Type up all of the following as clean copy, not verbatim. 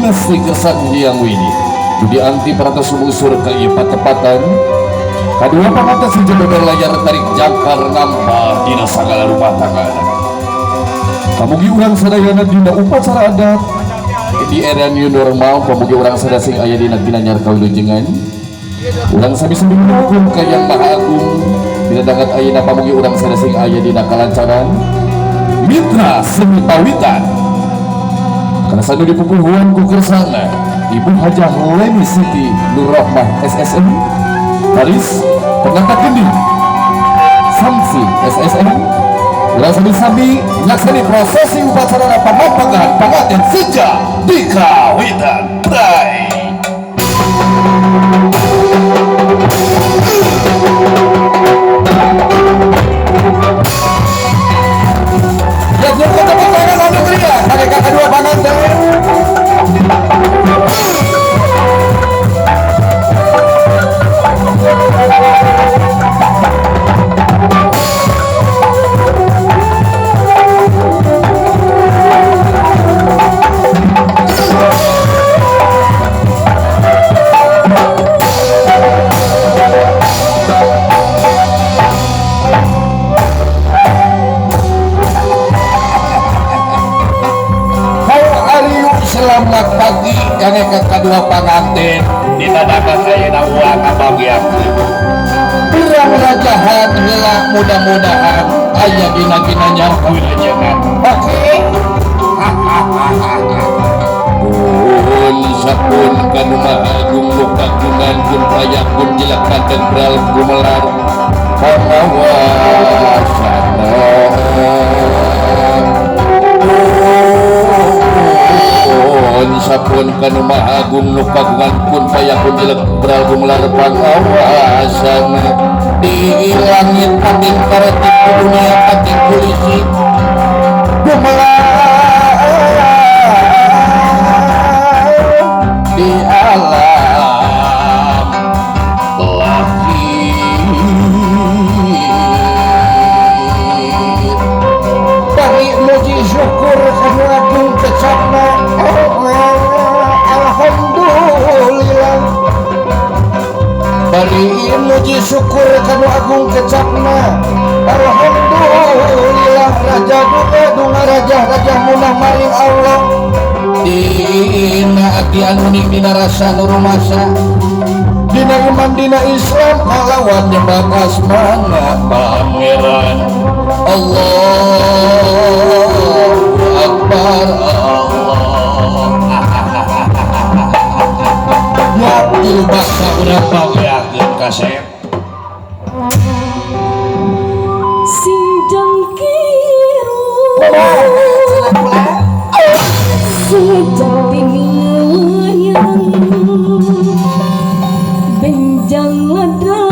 Pinasti Kersan Hyang Widi Budi Anti Prata Sumusur ka ieu patepatan kadua panganten sing beber layar tarik jangkar ngampa dina sagala rumah tangga. Pamugi urang sadayana dina upacara adat di era new normal, pamugi urang sadaya sing aya dina kinanyar kawilujengan. Urang sami-sami nyuhunkeun ka Yang Maha Agung dina dangat ayeuna, pamugi urang sadaya sing aya dina kalancaran. Mitra Seni Pawitan karena sanu dipupuhuan ku kersana Ibu Hajah Leni Siti Nurrohmah SSM Baris Penata Gending Samsi SSM. Urang sami-sami nyakseni prosesi upacara pamapagan panganten senja di kawitan. Bray. Ya, tepuk tangan anu meriah bagi kedua panganten. How are you? Selamat pagi kangge kedua panganten ditadakan ayeuna uang ngabagiakeun. Urang rajahan heula, mudah-mudahan aya dina kinanyar kawilujengan. Oke. Pun sapun kanu Maha Agung nu kagungan kun payakun jelek kanteng beral gumelar pangawasana. Pun sapun kanu Maha Agung nu kagungan kun payakun jelek beral gumelar pangawasana. Di langit pating karetik, di dunia pating polisi gumelar di alam lahir. Bari muji syukur kanu agung kecapna, alhamdulillah. Bari muji syukur kanu agung kecapna, alhamdulillah. Raja dunga dunga raja raja munah maring Allah. Dina ati anu ning dina rasa nu rumasa dina iman dina Islam kalawan nyembah asmana Pangeran. Allahu Akbar Allah. Ya tilu basa urang bagiakeun kasep. Sing jangkiru sejati yang benjang ladang.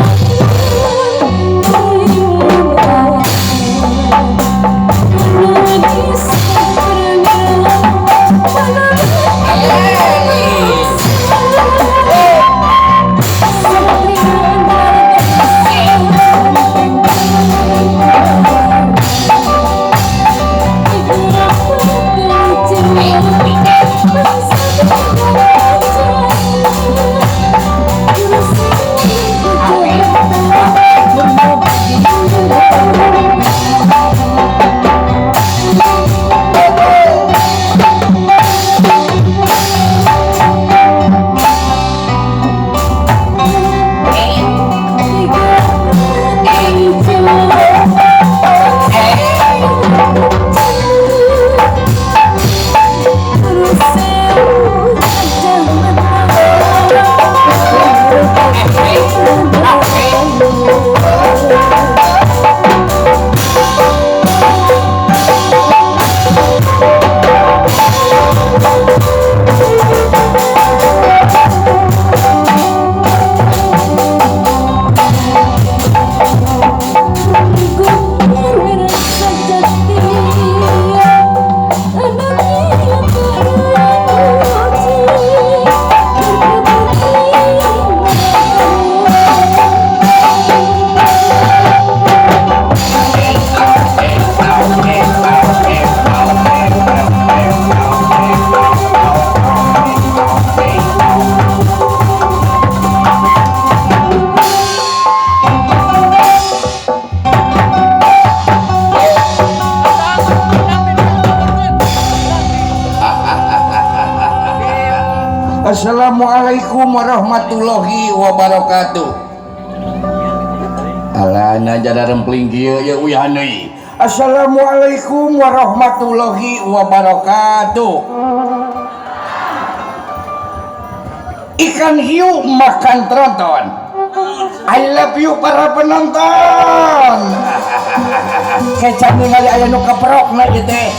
Assalamualaikum warahmatullahi wabarakatuh. Alana jada rempling kieu ya uyahan deui. Assalamualaikum warahmatullahi wabarakatuh. Ikan hiu makan tronton. I love you para penonton. Kecap ningali aya nu keprokna ieu teh.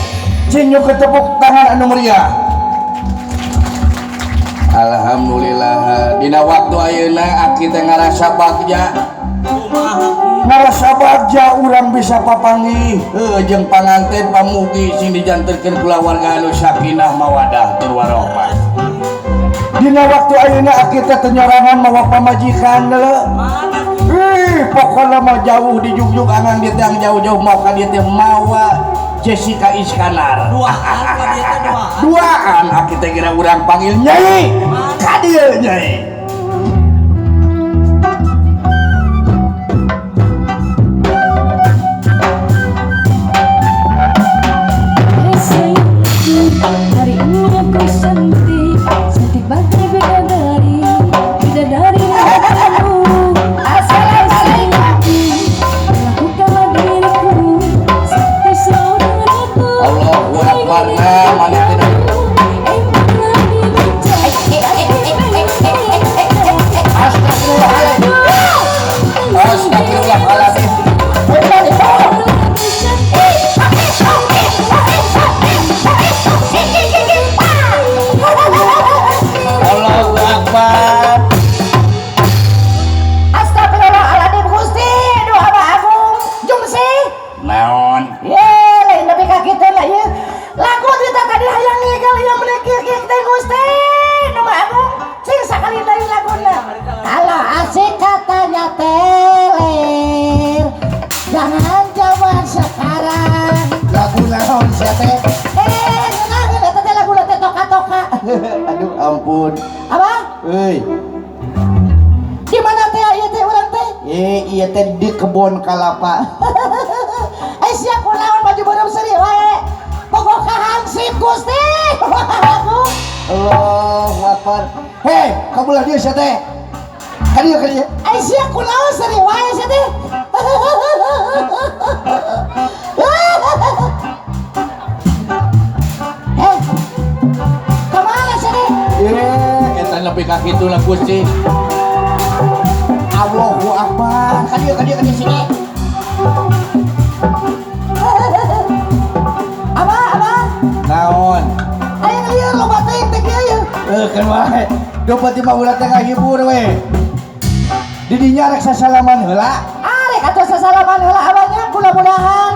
Cing nyukeun tepuk tangan anu meriah. Alhamdulillah dina waktu ayeuna aki teh ngarasa bagja. Ngarasa bagja urang bisa papanggih heuh jeung panganten pamugi sing dijantenkeun kulawarga anu sakinah mawadah tur warahmah. Dina waktu ayeuna aki teh teu nyorangan mawa pamajikan leuh. Ih, pokona mah jauh dijugjug angan dieu teh jauh-jauh mau ka dieu teh mawa Jessica Iskandar. Duaan ka dieu teh duaan. Duaan aki teh kira urang panggil nyai. Ka dieu nyai. Hei sayangku, hari ini aku cantik, cantik bagai bidadari, bidadari kamu. Assalamualaikum, lakukanlah diriku seperti saudaraku. Allahu Akbar, nah, mana teh? Astagfirullahaladzim. Astagfirullahaladzim. Allahu Akbar. Astagfirullahaladzim Gusti, Duh Abah Agung, Jumsi. Naon? Ye, lain nepi ka kitu lah ieu. Lagu cerita tadi hayang ngigal ieu meuni kieu teh Gusti. Nu Mah Agung, cing sakali deui laguna. Kalau asik katanya teler. Jangan zaman sekarang. Lagu naon sia teh? Eh, ngeunaheun eta teh laguna teh toka-toka. Aduh ampun. Abah, Euy, di mana teh ieu teh urang teh? eh ieu teh di kebon kalapa. Eh sia kunaon baju beureum seuri wae. Pokok kahangsip Gusti. Agung. Allahu Akbar. Hei, kabelah dieu sia teh. Ka dieu ka dieu. Ai sia kunaon seuri wae sia teh. Eh. Kamana sia teh? Eh, eta nepi ka kitu lah Gusti. Allahu Akbar. Ka dieu ka dieu ka dieu sini. Abah, abah. Naon? Aya lieur loba teuing teh kieu ye. Eh, kan wae. Dopat mah ulah teh ngahibur we. Di dinya rek sasalaman heula. Arek atuh sasalaman heula abahnya mudah-mudahan.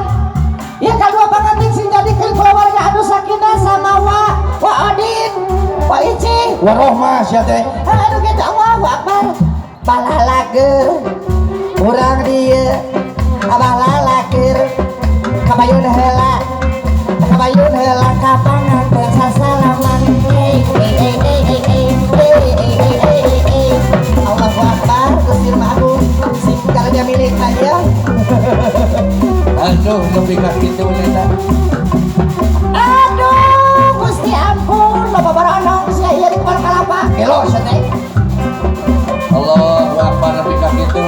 Ieu kadua pangantin sing jadikeun kulawarga anu sakinah sama wa wa Odin, wa Icing. Warohmah sia teh. Aduh kitu Allahu Akbar. Balalager urang dieu abah lalakir kabayun heula kabayun heula ka panganten sasalaman. Eh eh eh eh eh eh eh eh eh eh eh. Allahu Akbar Gusti Mah Agung sing karunya milik ka ieu. Aduh, nepi ka kitu eta. Aduh Gusti ampun loba baronong sia ieu di kebon kalapa. Gelo sia teh. Allahu Akbar nepi ka kitu.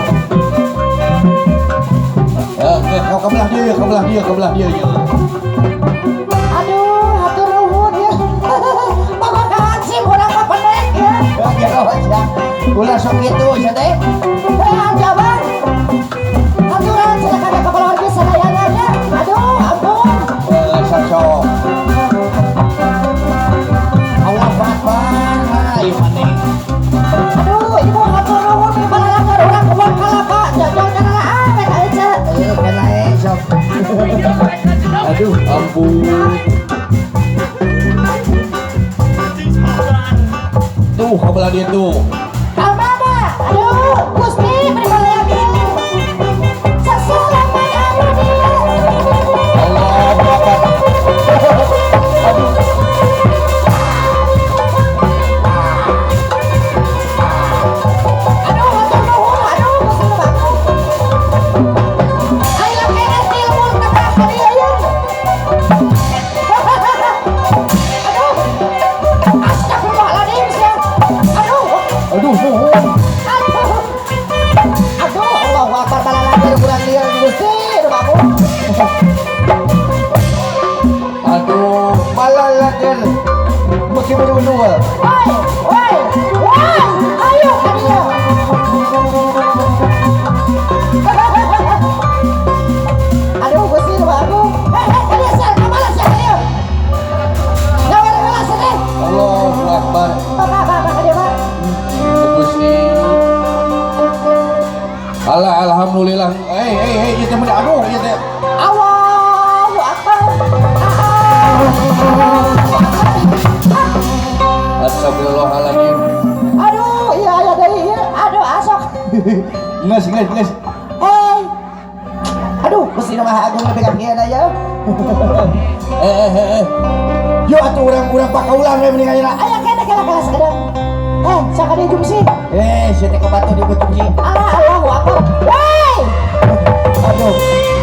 Eh, Kau kabelah dieu, kabelah dieu, kabelah dieu ieu. Aduh hatur nuhun ya. Bapak kahansip urang mah pendek ya. Gelo sia. Ulah sok kitu sia teh. Eh aja bang. Aturan silakan ke keluarga sadayana nya. Aduh ampun. Eh, sok. Allahu Akbar. Ieu maneh. Aduh ibu hatur nuhun di balalaker urang kebon kalapa jajal kana awet aja. Eh, kana sok. Aduh, ampun. Tuh, kabelah dieu tuh. Ka mana? Aduh Gusti beri balalaker. Sasalaman anu dieu. Allahu Akbar. Aduh hatur nuhun aduh Gusti nu Agung. Ayo kene tilmur teka ka dieu ye. Aduh. Astagfirullahaladzim sia. bener-bener. Woi, woi, woi, ayo ka dieu. Aduh, Gusti nu Agung. Hei, hei, ka dieu sia, ka mana sia ka dieu? Nyawer heula sia teh. Allahu Akbar. Pak, pak, pak, ka dieu, Pak. Gusti. Alah, alhamdulillah. Eh, eh, eh, ieu teh meuni aduh ieu teh. Allahu Akbar. Astagfirullahaladzim. Aduh, iya aya deui ieu. Aduh, asok. Geus, geus, geus. Hei. Aduh, Gusti nu Maha Agung lebih ka kieu ya. Eh, eh, eh, eh. Yo atuh urang-urang pakaulan we mending ayeuna. Aya kene kela kela sakedap. Eh, saka dieu jungsi. Eh, sia teh ka batu di jungsi. Alah, Allahu Akbar. Woi. Aduh.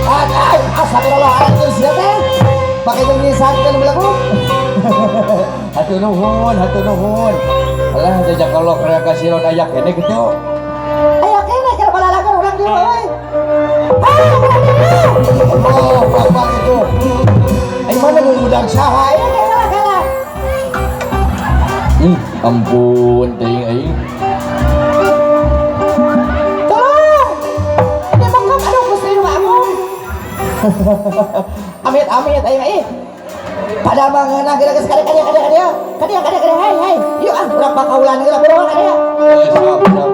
Ah, astagfirullahaladzim sia teh. Pake jeung nyisakeun belagu. Hatur nuhun, hatur nuhun. Alah, jajak Allah kaya kasiron aya kene kitu. Aya kene kela balalagan urang dieu euy. Ah, urang dieu. Oh, Akbar itu. Ai mana ngundang saha? Aya kela kela. Ampun teuing aing. Tolong. Ini bengkak, aduh Gusti nu Agung. Amit amit aing ih. Padahal mah ngeunah geus geus kade kade kade kade kade kade kade hei hei. Yuk ah urang pakaulan heula buruan kade. Eh, sok, sok.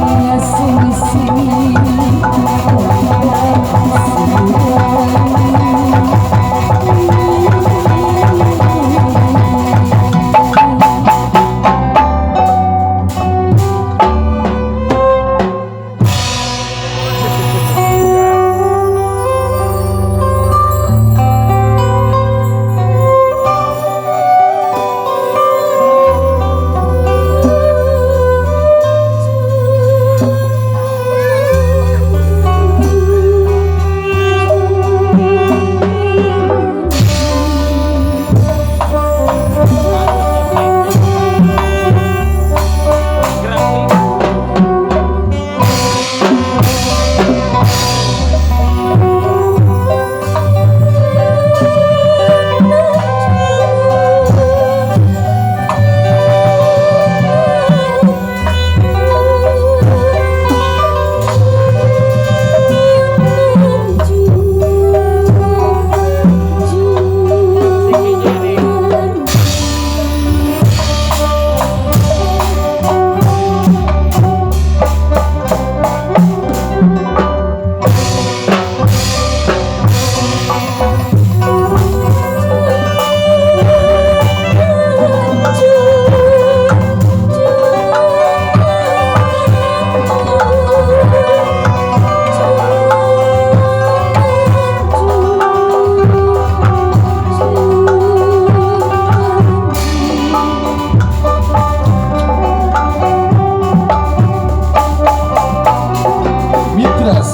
Awas, awas.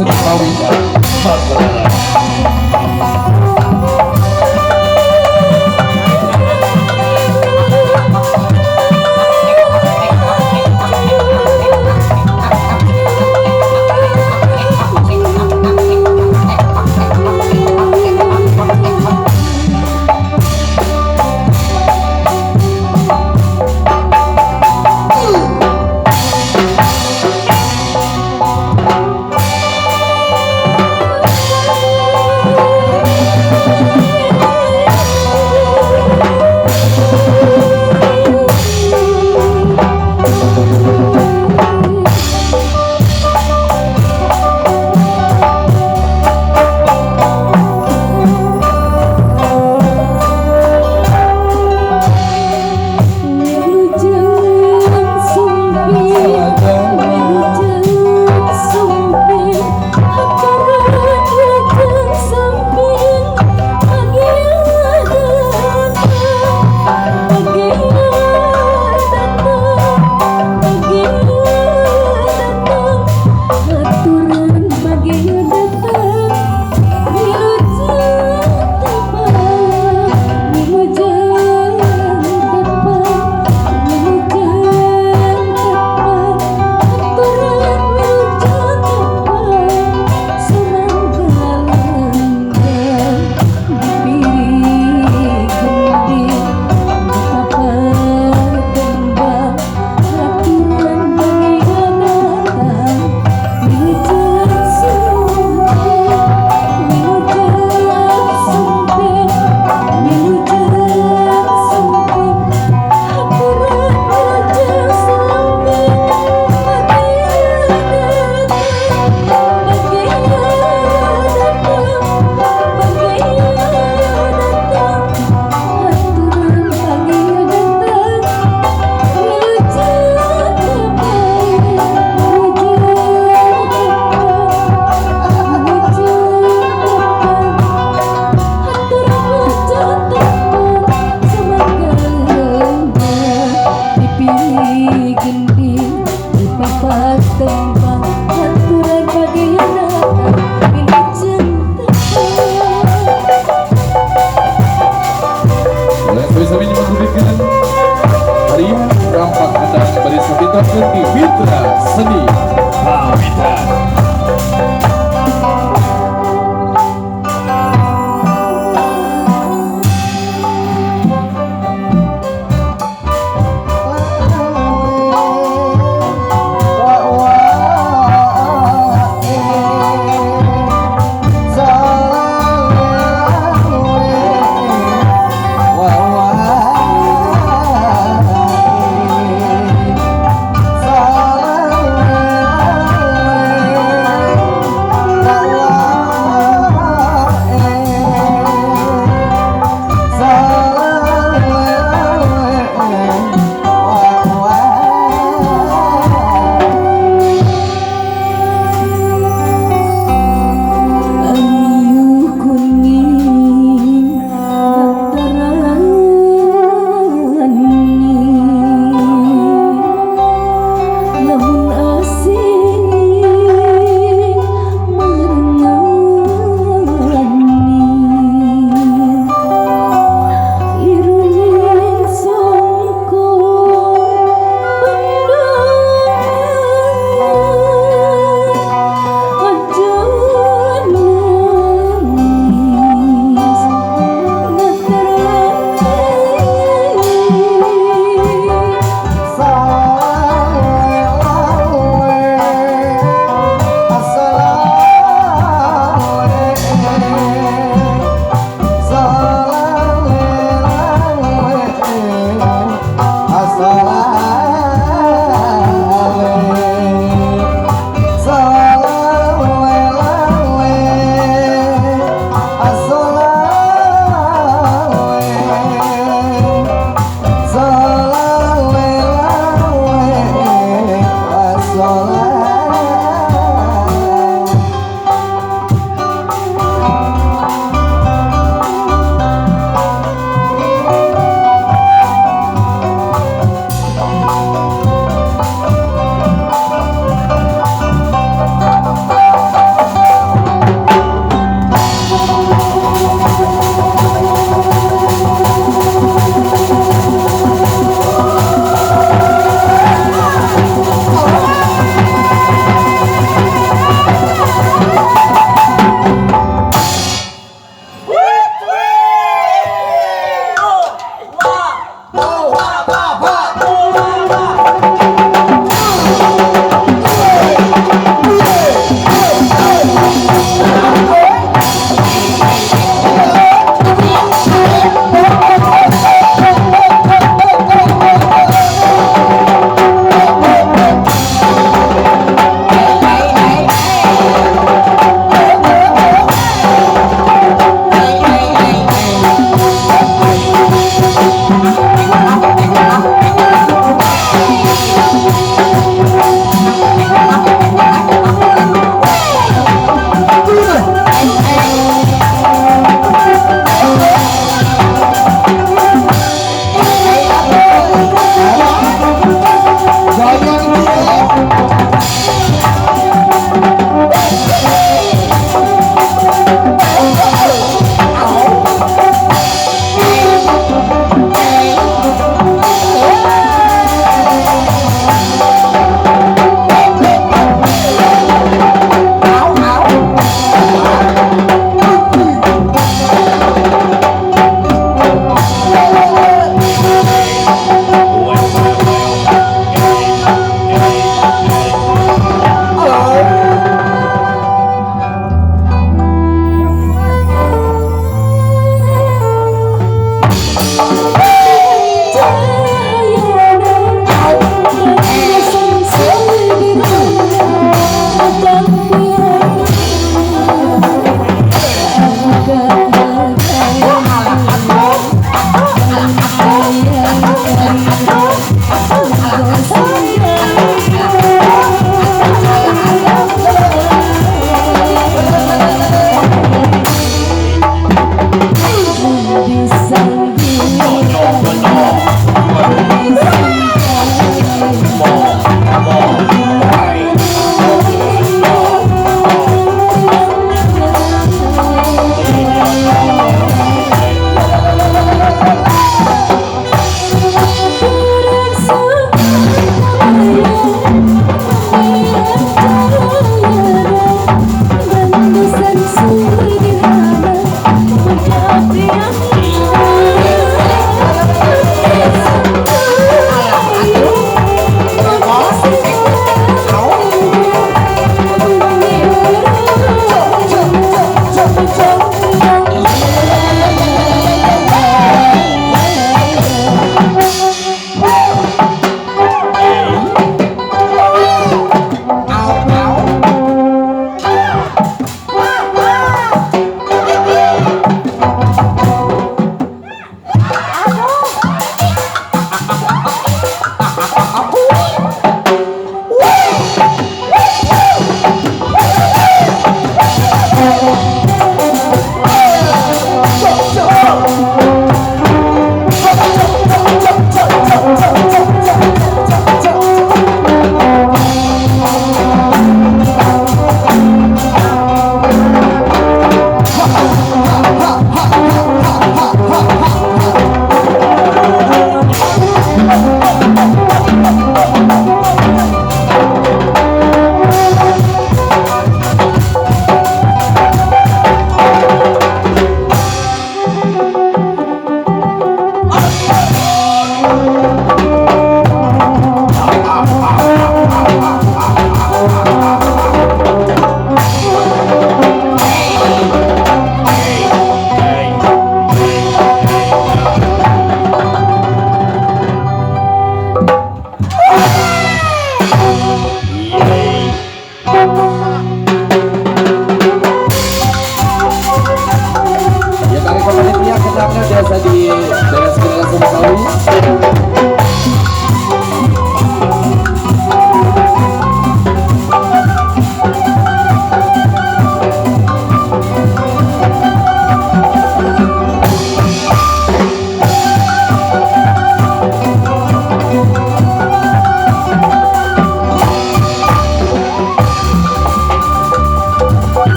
Seni Kawitan Pagelaran. Mitra Seni Kawitan. Wa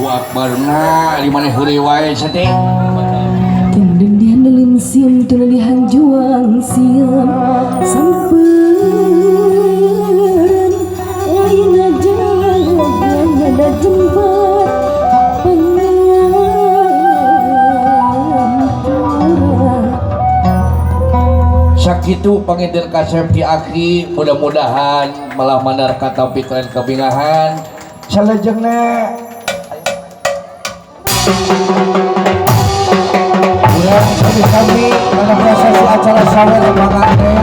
Akbar nah di mana heureuy wae sating Tindun dihandelin siam tunadihan juang siam samperan ayeuna jaga jempat pangampura. Sakitu panginten kasep ti aki, mudah-mudahan malah mandar katampi kalian kebingahan salajengna urang sami-sami kana prosesi acara sawer panganten.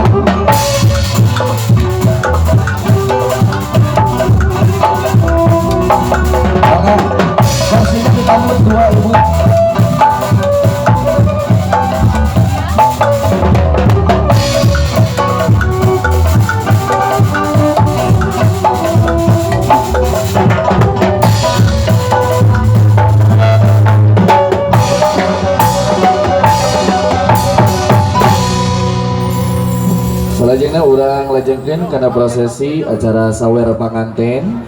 Mangga kursinya ditambah dua ibu. Ayeuna urang lajengkeun kana prosesi acara sawer panganten.